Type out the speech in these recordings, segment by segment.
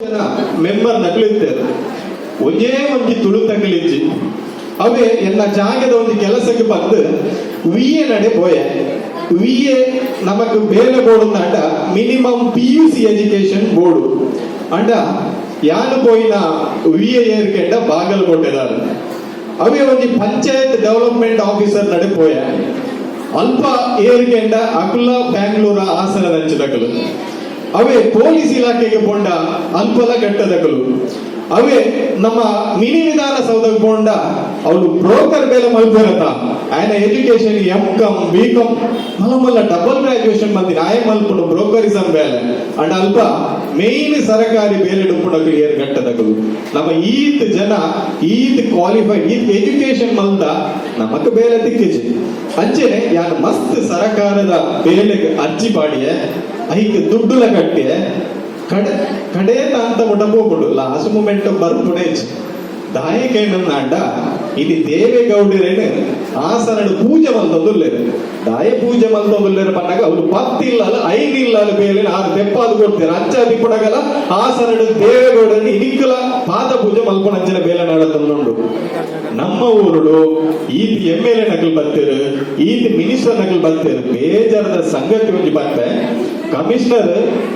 ಜನ ಮೆಂಬರ್ ನಕಲಿತ್ತೇರು. ಒಂಜೇ ಒಂಜಿ ತುಳು ತಗಲಿಜ್ಜಿ. ಅವೇ ಎನ್ನ ಜಾಗದ ಒಂದು ಕೆಲಸಕ್ಕೆ ಬಂದು ವಿಎ ನಡೆ ಪೋಯೆ. ವಿಎ ನಮಕ್ ಬೇಲೆ ಬೋಡು ಅಂಡ ಮಿನಿಮಮ್ ಪಿಯುಸಿ ಎಜುಕೇಶನ್ ಬೋಡು ಅಂಡ ಯಾನು ಪೋಯಿನ ವಿಎ ಏರ್ಕೆಂಡ ಬಾಗಲಕೋಟೆದಾರ. ಅವೇ ಒಂಜಿ ಪಂಚಾಯತ್ ಡೆವಲಪ್ಮೆಂಟ್ ಆಫೀಸರ್ ನಡೆ ಪೋಯೆ. ಅಲ್ಪ ಏರ್ಕೆಂಡ ಅಕುಲ ಬ್ಯಾಂಗ್ಳೂರ, ಹಾಸನ ನಂಚಿದಕಲು. ಅವೇ ಪೊಲೀಸ್ ಇಲಾಖೆಗೆ ಪೋಂಡ ಅಲ್ಪಲ ಗಟ್ಟದಕಲು. ಅವೇ ನಮ್ಮ ಮಿನಿ ವಿಧಾನಸೌಧಕ್ಕೆ ಪೋಂಡ ಅವಳು ಬ್ರೋಕರ್ ಬೇಲೆ ಮಲ್ಪೆರತ. ಆಯನ education M com, B com, ಮಲ್ಲ ಮಲ್ಲ ಡಬಲ್ ಗ್ರಾಜುಯೇಷನ್ ಮಂದಿನ ಆಯ ಮಲ್ಪುನು ಬ್ರೋಕರಿಸಂ ಬೇಲೆ. ಅಂಡ್ ಅಲ್ಪ ಮೇನ್ ಸರಕಾರಿ ಬೇಲೆ ಡುಪ್ಪುನಕಲು ಏರ್ ಗಟ್ಟದಕಲು. ನಮ್ಮ ಈತ್ ಜನ ಈತ್ ಕ್ವಾಲಿಫೈಡ್, ಈತ್ ಎಜುಕೇಶನ್ ಮಲ್ದ ನಮಕ್ ಬೇಲೆ ತಿಕ್ಕಿಜಿ. ಅಂಚೆನೆ ಯಾನ್ ಮಸ್ತ್ ಸರಕಾರದ ಬೇಲೆಗೆ ಅರ್ಜಿ ಪಾಡಿಯೆ, ಐಕ್ ದುಡ್ಡುಲ ಕಟ್ಟಿ, ಕಡೆ ಕಡೆ ತಾಂತ ಮುಟ ಹೋಗ್ಬಿಡು, ಲಾಸ್ಟ್ ಮೂಮೆಂಟ್ ಬರ್ಪುಣೇಜ್. ದಾಯಕೇನಂಡ ಇಲ್ಲಿ ದೇವೇಗೌಡರೇನು ಆಸನಡು ಪೂಜೆ ಮಲ್ತೊಂದುಲ್ಲೇರು. ದಾಯ ಪೂಜೆ ಮಲ್ತೊಂದುಲ್ಲೇರು ಪನ್ನಾಗ ಅವ್ರು 10 ಇಲ್ಲಲ್ಲ, 5 ಇಲ್ಲಲ್ಲ ಬೇಲೆ ಆರು ತೆಪ್ಪಾದು ಕೊಡ್ತಾರೆ. ಅಂಚ ದಿಪ್ಪಡಗಲ ಆಸನಡು ದೇವೇಗೌಡರನ್ನು ಇನಿಕ್ಕಲ ಪಾದ ಪೂಜೆ ಮಲ್ಪಣಂಚಿನ ಬೇಲೆ ನಾಡತಂದುಂಡು. ನಮ್ಮ ಊರುಡು ಈತ್ ಎಂ.ಎಲ್.ಎ ನಕಲ್ ಬತ್ತೇರು, ಈತ್ ಮಿನಿಸ್ಟರ್ ನಕಲ್ ಬತ್ತೇರು. ಬೇಜಾರದ ಸಂಗತಿ ಒಂಜಿ ಬತ್ತೆ. ಕಮಿಷನರ್,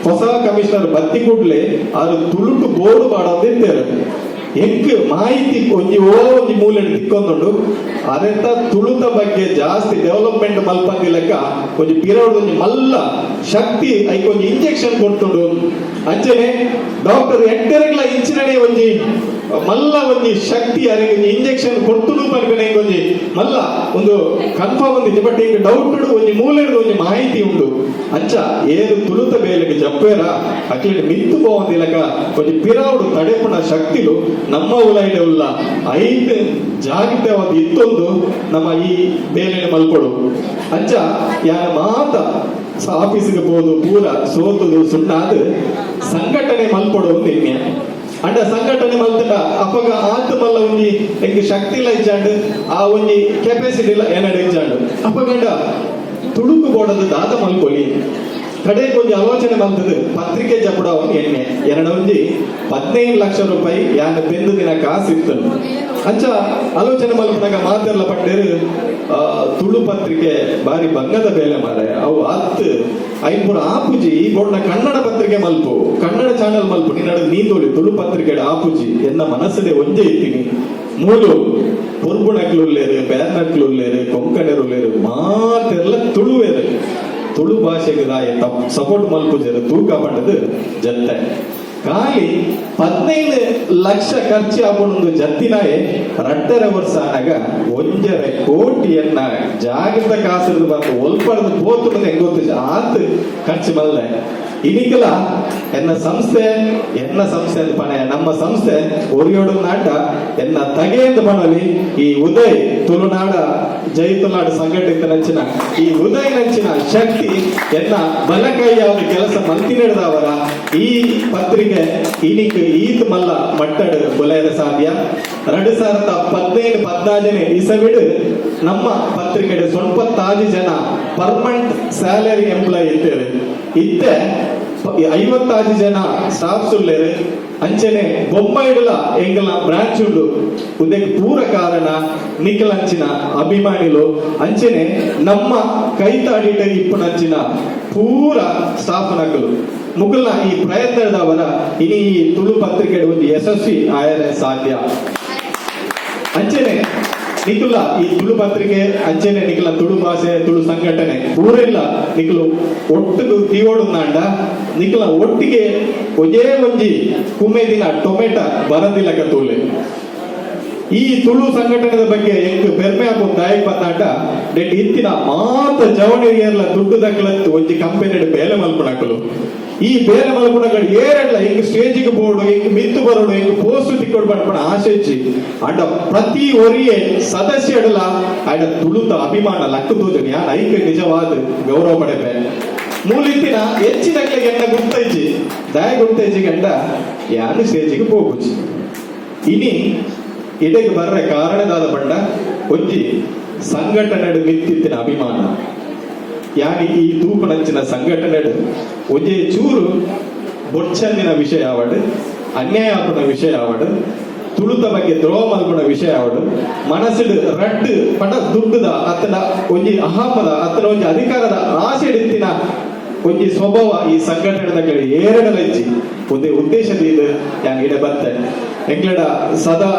ಹೊಸ ಕಮಿಷನರ್ ಬತ್ತಿ ಕೂಡ್ಲೆ ಅದು ತುಳುಟು ಬೋರ್ಡು ಪಾಡೊಂದಿತ್ತೇರು. ಎಂಕ್ ಮಾಹಿತಿ ಒಂಜಿ ಓ ಒಂಜಿ ಮೂಲೆ ತಿಕ್ಕೊಂದುಂಡು. ಅದೆಂತ ತುಳುತ ಬಗ್ಗೆ ಜಾಸ್ತಿ ಡೆವಲಪ್ಮೆಂಟ್ ಮಲ್ಪಂದಿ ಲೆಕ್ಕ ಒಂಜಿ ಪಿರವಡ್ ಒಂಜಿ ಮಲ್ಲ ಶಕ್ತಿ ಐಕ್ ಒಂಜಿ ಇಂಜೆಕ್ಷನ್ ಕೊಡ್ತುಂಡು. ಅಂಚನೆ ಡಾಕ್ಟರ್ ಎಟ್ಟೆರಗ್ಲ ಇಂಚಿನನೇ ಒಂಜಿ ಮಲ್ಲ ಒಂಜಿ ಶಕ್ತಿ ಅರೆಗೆ ಒಂಜಿ ಇಂಜೆಕ್ಷನ್ ಕೊಡ್ತುಂಡು ಪನ್ಪಿನ ಒಂಜಿ ಮಲ್ಲ ಒಂದು ಕನ್ಫರ್ಮ್ ಒಂದಿತ್ತು. ಬಟ್ ಈಗ ಡೌಟ್ ಒಂಜಿ ಮೂಲೆಡ್ ಒಂಜಿ ಮಾಹಿತಿ ಉಂಡು. ಅಂಚ ಏರು ತುಳುತ ಬೇಲೆಗೆ ಜಪ್ಪೇರ ಅಕ್ಲಿಡ್ ಮಿತ್ತು ಪೋವಂದಿಲಕ ಒಂಜಿ ಪಿರಾವುಡು ತಡೆಪುನ ಶಕ್ತಿಲು ನಮ್ಮ ಉಲೈಡೆ ಉಲ್ಲ. ಐತ್ ಜಾಗೃತವಾದ ಇತ್ತೊಂದು ನಮ್ಮ ಈ ಬೇಲೆನ ಮಲ್ಪಡು. ಅಂಚ ಯಾನ ಮಾತ ಆಫೀಸ್ಗೆ ಪೋದು ಪೂರ ಸೋತುದು ಸುಣ್ಣಾದ್ ಸಂಘಟನೆ ಮಲ್ಪಡು ಒಂದು ಎಣ್ಣೆ. ಅಂಡ ಸಂಘಟನೆ ಮಲ್ತಂಡ ಅಪಗ ಆತ್ ಮಲ್ಲ ಒಂಜಿ ಎಂಕ್ ಶಕ್ತಿ ಇಲ್ಲ ಇಜ್ಜಾಂಡ್, ಆ ಒಂಜಿ ಕೆಪಾಸಿಟಿ ಇಲ್ಲ ಏನಡ ಇಜ್ಜಾಂಡ್. ಅಪಗಂಡ ತುಳುಕು ಬೋಡದು ದಾದ ಮಲ್ಪೊಲಿ? ಕಡೆಗೆ ಒಂಜಿ ಆಲೋಚನೆ ಮಲ್ತದು ಪತ್ರಿಕೆ ಜಪುಡ ಒಂದು ಎಣ್ಣೆ. ಎರಡ ಒಂಜಿ 15 ಲಕ್ಷ ರೂಪಾಯಿ ಯಾನ್ ಬೆಂದು ದಿನ ಕಾಸು ಇತ್ತು. ಅಂಚ ಆಲೋಚನೆ ಮಲ್ಪನಾಗ ಮಾತೆಲ್ಲ ಪಂಡೇರು, ತುಳು ಪತ್ರಿಕೆ ಬಾರಿ ಬಂಗದ ಬೇಲೆ ಮಾರೆ, ಅವು ಹತ್ತು ಐನ್ಪುರ ಆಪುಜಿ. ಈ ಬೋರ್ಡ್ನ ಕನ್ನಡ ಪತ್ರಿಕೆ ಮಲ್ಪು, ಕನ್ನಡ ಚಾನೆಲ್ ಮಲ್ಪು, ನಿನ್ನಡ ನೀಂದೋಳಿ, ತುಳು ಪತ್ರಿಕೆ ಆಪುಜಿ. ಎನ್ನ ಮನಸ್ಸಲ್ಲಿ ಒಂಜೇ ಇತ್ತೀನಿ. ಮೂಲು ಪೊರ್ಬುನಕ್ಲು ಉಲ್ಲೇರು, ಬೇರ್ನಕ್ಲು ಉಲ್ಲೇರು, ಕೊಂಕಣರು ಉಲ್ಲೇರು, ಮಾತೆಲ್ಲ ತುಳುವೇರು. ತುಳು ಭಾಷೆಗೆ ದಾಯ ಸಪೋರ್ಟ್ ಮಲ್ಪುಜರು ತೂಕ ಪಂಡದು ಜತ್ತೆ. ಖಾಲಿ 15 ಲಕ್ಷ ಖರ್ಚು ಆಪುಂಡು ಜತ್ತಿನಾಯೆ 2.5 ವರ್ಷ ಆನಾಗ 1.5 ಕೋಟಿಯನ್ನ ಜಾಗೃತ ಕಾಸಿರ್ದು ಬಂದು ಒಲ್ಪಡ್ದು ಪೋತುಂಡು ಹೆಂಗ್ ಗೊತ್ತು. ಆತ್ ಖರ್ಚು ಮಲ್ಲೆ. ಇನಿಕಲ ಎನ್ನ ಸಂಸ್ಥೆ, ಎನ್ನ ಸಂಸ್ಥೆ ಅಂತ ಪಣೆ, ನಮ್ಮ ಸಂಸ್ಥೆ ಒರಿಯೋಡು ನಾಟ ಎನ್ನ ತಗೆಯಂತ ಪಣಲಿ. ಈ ಉದಯ್ ತುಳುನಾಡ ಜೈ ತುಳುನಾಡು ಸಂಘಟಿತ ನಂಚಿನ ಈ ಉದಯ್ ನಂಚಿನ ಶಕ್ತಿ ಎನ್ನ ಬಲಕೈಯಾದ ಕೆಲಸ ಮಲ್ತಿ ನಡೆದವರ ಈ ಪತ್ರಿಕೆ ಇನಿಕ್ ಈತ್ ಮಲ್ಲ ಮಟ್ಟಡ್ ಬುಲೆಯರ ಸಾಧ್ಯ. 2015 14ನೇ ಇಸವಿಡು ನಮ್ಮ ಪತ್ರಿಕೆ 96 ಜನ ಪರ್ಮನೆಂಟ್ ಸ್ಯಾಲರಿ ಎಂಪ್ಲಾಯ್ ಇದ್ದೇವೆ. ಇತ್ತೆ 56 ಜನ ಸ್ಟಾಫ್ಸ್ ಉಲ್ಲೇರು. ಅಂಚನೆ ಬೊಂಬೈಡುಲ ಎಂಗಲ ಬ್ರಾಂಚ್ ಉಂಡು. ಉದಕ್ಕೆ ಪೂರ ಕಾರಣ ನಿಕಲಂಚಿನ ಅಭಿಮಾನಿಲು. ಅಂಚನೆ ನಮ್ಮ ಕೈತಾಡಿಟ ಇಪ್ಪುನಂಚಿನ ಪೂರ ಸ್ಟಾಫ್ ನಕಲು ಮುಗುಲ್ನ ಈ ಪ್ರಯತ್ನದವರ ಇನಿ ಈ ತುಳು ಪತ್ರಿಕೆ ಒಂದು ಯಶಸ್ವಿ ಆಯರೆ ಸಾಧ್ಯ. ಅಂಚನೆ ನಿಕುಲ ಈ ತುಳು ಪತ್ರಿಕೆ, ಅಂಚನೆ ನಿಕಲ ತುಳು ಭಾಷೆ, ತುಳು ಸಂಘಟನೆ ಪೂರೆಲ್ಲ ನಿಕಲು ಒಟ್ಟಿಗೆ ತೀವೋಡು ನಾಂಡ ನಿಕಲ ಒಟ್ಟಿಗೆ ಒಂಜೇ ಒಂಜಿ ಕುಮೇದಿನ ಟೊಮೆಟೊ ಬರಂದಿಲ್ಲಕ ತೂಲೆ. ಈ ತುಳು ಸಂಘಟನೆದ ಬಗ್ಗೆ ಎಂಕ್ ಪೆರ್ಮೆ ಆಪುಂಡು. ದಾಯಕ್ ಪನ್ನಾಟ ನೆಟ್ ಇತ್ತಿನ ಮಾತ ಜವಣಿಯರ್ಲ ದುಡ್ಡು ದಕ್ಕಲತ್ತು ಒಂಜಿ ಕಂಪನಿ ಬೇಲೆ ಮಲ್ಪುನಕುಲು. ಈ ಬೇಲೆ ಮಲ್ಪುನಕಲು ಏರಡ್ಲ ಎಂಕ್ ಸ್ಟೇಜಿಗೆ ಬೋಡು, ಎಂಕ್ ಮಿತ್ತು ಬರೋಡು, ಎಂಕ್ ಪೋಸ್ಟ್ ತಿಕ್ಕೊಡು ಪನ್ಪುನ ಆಸೆ ಇಜ್ಜಿ. ಅಂಡ ಪ್ರತಿ ಒರಿಯೆ ಸದಸ್ಯಡಲ ಆಯ್ಡ ತುಳುತ ಅಭಿಮಾನ ಲಕ್ಕು ತೋಜುಂಡು. ಯಾನ್ ಐಕ್ ನಿಜವಾದ ಗೌರವ ಪಡೆಪೆ. ಮೂಲಿತ್ತಿನ ಹೆಚ್ಚಿನಕ್ಲೆಗೆ ಎನ್ನ ಗುರ್ತೈಜಿ. ದಾಯ ಗುರ್ತೈಜಿ ಗಂಡ ಯಾನು ಸ್ಟೇಜಿಗೆ ಪೋಪುಜಿ. ಇನಿ ಇಡೆಗೆ ಬರ್ರೆ ಕಾರಣದಾದ ಪಂಡ ಒಂಜಿ ಸಂಘಟನೆ ಮಿತ್ತಿತ್ತಿನ ಅಭಿಮಾನ. ಯಾನಿ ಈ ತೂಪುನಂಚಿನ ಸಂಘಟನೆ ಒಂಜೇ ಚೂರು ಬೊಡ್ಚಂದಿನ ವಿಷಯ ಆವಡ್, ಅನ್ಯಾಯ ಆಪುನ ವಿಷಯ ಆವಡ್, ತುಳುತ ಬಗ್ಗೆ ದ್ರೋಹ ಮಲ್ಪುನ ವಿಷಯ ಆವಡ್, ಮನಸ್ಸುಡು ರಡ್ಡ್ ಪಂಡ ದುಡ್ಡುದ ಅತ್ತನ ಒಂಜಿ ಅಹಮದ ಅತ್ತನ ಒಂಜಿ ಅಧಿಕಾರದ ಆಸೆ ಇತ್ತಿನ ಒಂಜಿ ಸ್ವಭಾವ ಈ ಸಂಘಟನೆದ ಕಡೆ ಏರಡಲ ಇಜ್ಜಿ. ಒಂದೇ ಉದ್ದೇಶದ ಇದು ಯಾನ್ ಇಡೆ ಬತ್ತೆ. ಎಂಕ್ಲೆಡ ಸದಾ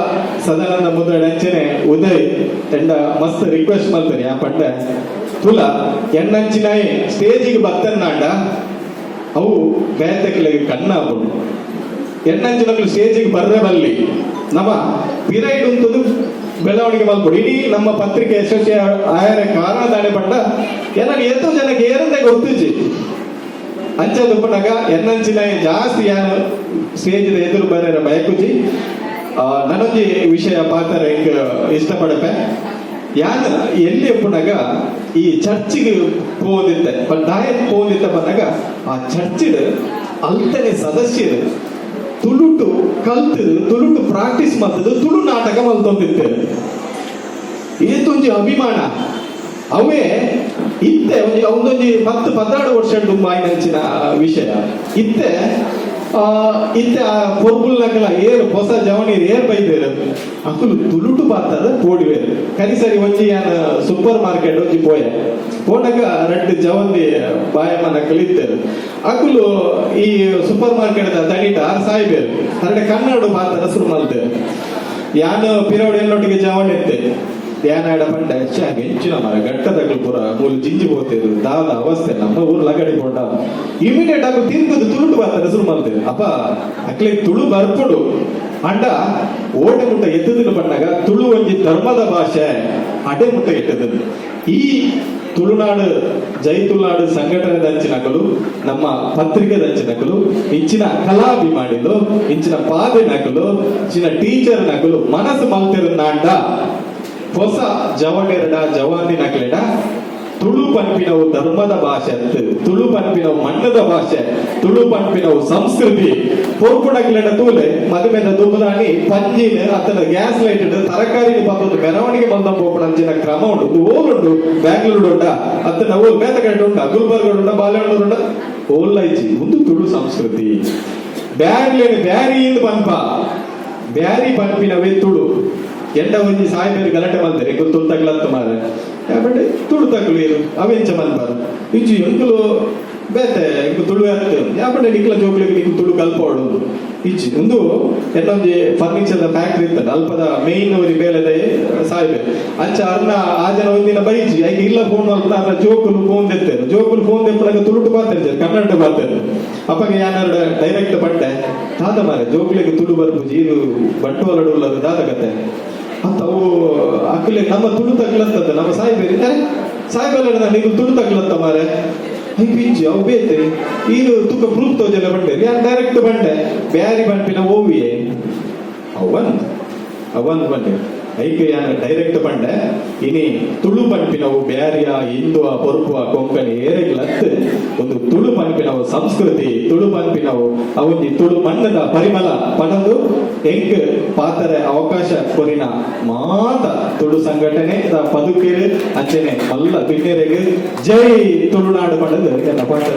ಸದಾನಂದ ಮುದ್ರಣ ಅಂಚನೆ ಉದಯ್ ಎಂಡ ಮಸ್ತ್ ರಿಕ್ವೆಸ್ಟ್ ಮಾಡ್ತಾರೆ. ಯಾ ಪಂಡ ತುಲ ಎಣ್ಣಂಚಿನಾಯಿ ಸ್ಟೇಜಿಗೆ ಬತ್ತನ್ನಾಂಡ ಅವು ಬೇತಕ್ಲೆಗ್ ಕಣ್ಣಾಪುಂಡು. ಎಣ್ಣಂಚಿನಕ್ಲು ಸ್ಟೇಜಿಗೆ ಬರ್ರೆ ಬಲ್ಲಿ, ನಮ್ಮ ಪಿರೈಡ್ ಉಂತುದು ಬೆಳವಣಿಗೆ ಮಲ್ಪೊಡು. ಇಡೀ ನಮ್ಮ ಪತ್ರಿಕೆ ಯಶಸ್ವಿ ಆಯರ ಕಾರಣ ದಾನೆ ಪಂಡ ಎನ್ನ ಏತೋ ಜನಕ್ಕೆ ಏರಂದೆ ಗೊತ್ತಿಜ್ಜಿ. ಅಂಚ ದುಪ್ಪನಾಗ ಎನ್ನಂಚಿನ ಜಾಸ್ತಿ ಯಾನು ಸ್ಟೇಜ್ ಎದುರು ಬರ ಬಯಕುಜಿ. ನನೊಂಜಿ ವಿಷಯ ಪಾತ್ರ ಎಂಕ್ ಇಷ್ಟಪಡಪೆ. ಯಾನ್ ಎಲ್ಲಿ ಎಪ್ಪುನಾಗ ಈ ಚರ್ಚಿಗೆ ಪೋದಿತ್ತೆ, ಬಟ್ ದಾಯತ್ ಪೋದಿತ್ತೆ ಬಂದಾಗ ಆ ಚರ್ಚಿಡ್ ಅಲ್ತನೆ ಸದಸ್ಯರು ತುಳುಟು ಕಲ್ತದು, ತುಳುಟು ಪ್ರಾಕ್ಟೀಸ್ ಮಾಡ್ತದೆ, ತುಳು ನಾಟಕ ಮಲ್ತೊಂದಿತ್ತೆ. ಏತೊಂಜಿ ಅಭಿಮಾನ ಅವೇ ಇತ್ತೆ ಒಂಜಿ ಒಂದೊಂಜಿ 10-12 ವರ್ಷ ದುಂಬಾಯಿನಂಚಿನ ವಿಷಯ. ಇತ್ತೆ ಇತ್ತೆ ಆ ಪೊರ್ಬುಲ್ನಕಲ ಏರು ಹೊಸ ಜವನೀರು ಏರ್ ಬೈದೇರು, ಅಕುಲು ತುಳುಟು ಪಾತದ ಪೋಡಿವೇರು. ಕರಿ ಸರಿ ಒಂಜಿ ಯಾನ್ ಸೂಪರ್ ಮಾರ್ಕೆಟ್ ಒಂಜಿ ಪೋಯೆ. ಪೋನಾಗ ರಡ್ಡ್ ಜವಂದಿ ಬಾಯಮ್ಮನ ಕಲಿತೇರು. ಅಕುಲು ಈ ಸೂಪರ್ ಮಾರ್ಕೆಟ್ ದಣಿಟ ಆರ್ ಸಾಯ್ಬೇರು ಅರಡೆ ಕನ್ನಡ ಪಾತರ ಶುರು ಮಲ್ತೇರು. ಯಾನು ಪಿರೋಡ್ ಎಲ್ಲೊಟ್ಟಿಗೆ ಜವಣಿತ್ತೆ. ಯಾನಾಡ ಪಂಡ ಹೆಚ್ಚಾಗಿ ಹೆಚ್ಚಿನ ಮರ ಗಟ್ಟದಗಳು ಪೂರ ಮೂಲು ಜಿಂಜಿ ಹೋಗ್ತಿದ್ರು. ದಾದ ಅವಸ್ಥೆ ನಮ್ಮ ಊರು ಲಗಡಿ ಪೋಂಡ. ಇಮಿಡಿಯೇಟ್ ಆಗಿ ತಿರ್ಗುದು ತುಳುಟು ಬರ್ತಾರೆ ಶುರು ಮಾಡ್ತೇವೆ. ಅಪ್ಪ ಅಕ್ಲೆ ತುಳು ಬರ್ಪುಡು ಅಂಡ ಓಟೆ ಮುಟ್ಟ ಎತ್ತದಿನ ಪಣ್ಣಾಗ ತುಳು ಒಂಜಿ ಧರ್ಮದ ಭಾಷೆ ಅಡೆ ಮುಟ್ಟ ಎತ್ತದ. ಈ ತುಳುನಾಡು ಜೈ ತುಳುನಾಡು ಸಂಘಟನೆ ದಂಚಿನಕಲು, ನಮ್ಮ ಪತ್ರಿಕೆ ದಂಚಿನಕಲು, ಇಂಚಿನ ಕಲಾಭಿಮಾನಿಲು, ಇಂಚಿನ ಪಾದೆ ನಕಲು, ಇಂಚಿನ ಟೀಚರ್ ನಕಲು ಮನಸ್ಸು ಮಲ್ತಿರುನಾಂಡ ಹೊಸ ಜವನೆರಡ ಜವಾನಿ ನಕಲೆಡ ತುಳು ಪನ್ಪಿನವು ಧರ್ಮದ ಭಾಷೆ ಅತ್ತು, ತುಳು ಪನ್ಪಿನವು ಮಣ್ಣದ ಭಾಷೆ, ತುಳು ಪನ್ಪಿನವು ಸಂಸ್ಕೃತಿ. ಪೊರ್ಪುಡಕ್ಲೆಡ ತೂಲೆ, ಮದುಮೆದ ದುಂಬುದಾನಿ ಪಂಜಿನ ಅತ್ತನ ಗ್ಯಾಸ್ ಲೈಟ್ ತರಕಾರಿ ಪತ್ತೊಂದು ಮೆರವಣಿಗೆ ಬಂದ ಪೋಪುಣ ಕ್ರಮ ಉಂಟು. ಇದು ಓಲುಂಡು? ಬ್ಯಾಂಗ್ಳೂರ್ ಉಂಡ ಅತ್ತನ ಓಲ್ ಬೇತಕಡೆ ಉಂಡ, ಗುಲ್ಬರ್ಗ ಉಂಡ, ಬಾಳೆಹಣ್ಣೂರು ಉಂಡ? ಓಲ್ಲೈಜಿ. ಒಂದು ತುಳು ಸಂಸ್ಕೃತಿ. ಬ್ಯಾರ್ಲೇನು ಬ್ಯಾರಿ ಇಂದು ಪನ್ಪ, ಬ್ಯಾರಿ ಪನ್ಪಿನವೇ ತುಳು. ಎಂಡ ಒಂಜಿ ಸಾಯ್ಬೇರು ಗಲಾಟೆ ಮಲ್ತಾರೆ, ಎಂಕುಲು ತುಳು ತಗ್ಲತ್ತ ಮಾರೆ. ಬಟ್ ತುಳು ತಗ್ಲು ಏನು ಅವೆಂಚ ಮನ್ಪಾರು ಇಂಚು ಎಂಕುಲು ಬೇತೆ ಎಂಕು ತುಳು ಅತ್ತೆ. ಯಾಪಂಡೆ ನಿಕ್ಲ ಜೋಕ್ಲಿಗೆ ನಿಕ್ಲು ತುಳು ಕಲ್ಪೋಡು ಇಜ್ಜಿ. ಒಂದು ಎಲ್ಲೊಂಜಿ ಫರ್ನಿಚರ್ ಫ್ಯಾಕ್ಟ್ರಿ ಇತ್ತಲ್ಲ, ಅಲ್ಪದ ಮೇನ್ ಒರಿ ಬೇಲೆದ ಸಾಯ್ಬೆ. ಅಂಚ ಅರ್ನ ಆ ಜನ ಒಂದಿನ ಬೈಜಿ. ಐಕ್ ಇಲ್ಲ ಫೋನ್ ಅಲ್ಪ ಅರ್ನ ಜೋಕುಲು ಫೋನ್ ದೆತ್ತೇರು. ಜೋಕುಲು ಫೋನ್ ದೆಪ್ಪನಾಗ ತುಳುಟು ಪಾತೆರ್, ಕನ್ನಡ ಪಾತೆರ್. ಅಪ್ಪಗ ಯಾನಾರ ಡೈರೆಕ್ಟ್ ಪಂಡೆ, ದಾದ ಮಾರೆ ಜೋಕ್ಲಿಗೆ ತುಳು ಬರ್ಪುಜಿ, ಇದು ಬಂಟ್ವಾಳಡು ಉಳ್ಳದು, ದಾದ ಕತೆ ಅಂತ. ಅವು ಅಕ್ಕಲೆ ನಮ್ಮ ತುಳು ತಗ್ಲತ್ತದ ನಮ್ಮ ಸಾಯ್ಬೇರಿ. ಅರೆ ಸಾಯ್ಬಲ್ಲ, ನೀವು ತುಳು ತಗ್ಲತ್ತ ಮಾರೆ? ಐಕ್ ಇಜ್ಜಿ, ಅವು ಬೇತೆ ಈರು ತುಕ ಪ್ರೂಫ್ ತೋಜೆಲ್ಲ ಬಂಡೆ. ಯಾನ್ ಡೈರೆಕ್ಟ್ ಬಂಡೆ, ಬ್ಯಾರಿ ಬಂಪಿನ ಓವಿಯೇ ಅವನ್ ಅವನ್ ಬಂಡೆ. ಐಕ್ ಯಾನ್ ಡೈರೆಕ್ಟ್ ಬಂಡೆ, ಇನಿ ತುಳು ಪನ್ಪಿನವು ಬ್ಯಾರಿಯ, ಹಿಂದುವ, ಪೊರ್ಪುವ, ಕೊಂಕಣಿ ಏರೆಗ್ಲತ್ತು. ಒಂದು ತುಳು ಪನ್ಪಿನವು ಸಂಸ್ಕೃತಿ, ತುಳು ಪನ್ಪಿನವು ಅವೊಂಜಿ ತುಳು ಮಣ್ಣದ ಪರಿಮಳ ಪಡಂದು ಎಂಕ್ ಪಾತರೆ ಅವಕಾಶ ಕೊರಿನ ಮಾತ ತುಳು ಸಂಘಟನೆ ಪದುಕೇರು ಅಂಚನೆ ಮಲ್ಲ ಬಿನ್ನೆರೆಗ್ ಜೈ ತುಳುನಾಡು ಪಡೆದು ಎನ್ನ ಪಾತ್ರ.